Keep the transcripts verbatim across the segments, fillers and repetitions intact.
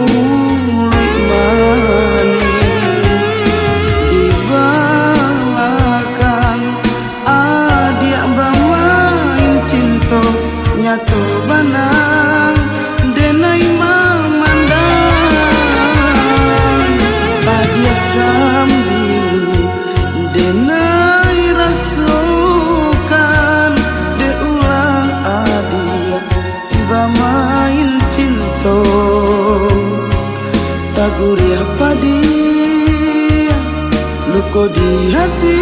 Muluik manih di balakang, adiak bamain cinto, nyato bana denai mamandang. Padiah sambilu denai rasokan, dek ulah adiak bamain cinto. Taguriah padiah luko di hati,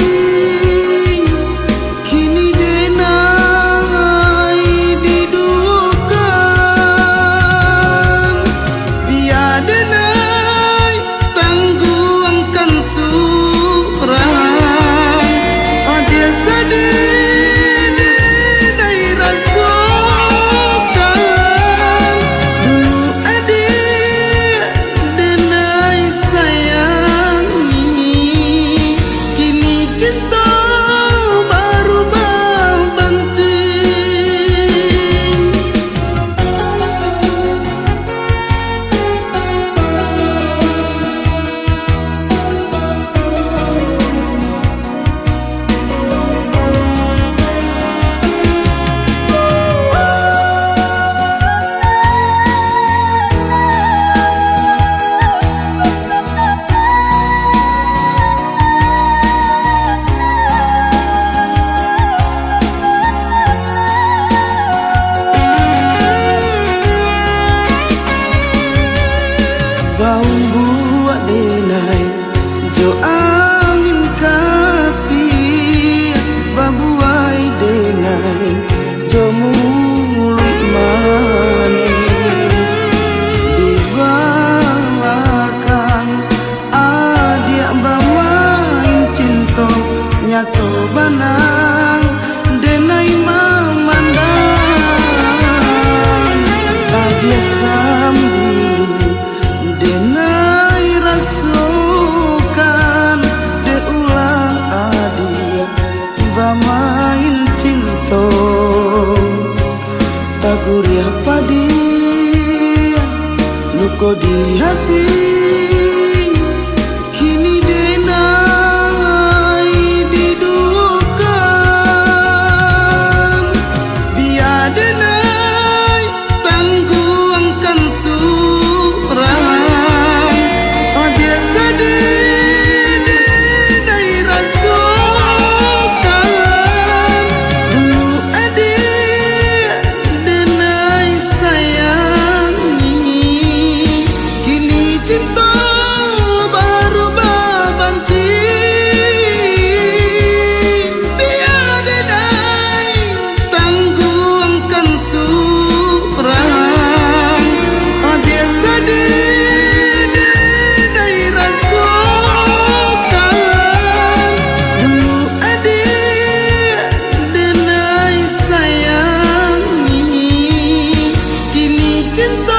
kini denai diduakan. Bia denai tangguangkan surang, padiah sadih denai rasokan. Dulu adiak denai sayangi, kini cinto barubah banci. Baumbuak denai jo angin kasih, babuai denai jo muluik manih. Di balakang adiak bamain cinto, nyato bana denai mamandang. Padiah sambilu denai rasokan, dek ulah adiak bamain cinto. Taguriah padiah luko di hati, kini denai diduakan. Bia denai tangguangkan surang, padiah sadih denai rasokan. Dulu adiak denai sayangi, kini cinto barubah banci. Bia denai tangguangkan surang, padiah sadih denai rasokan. Dulu adiak denai sayangi, kini cinto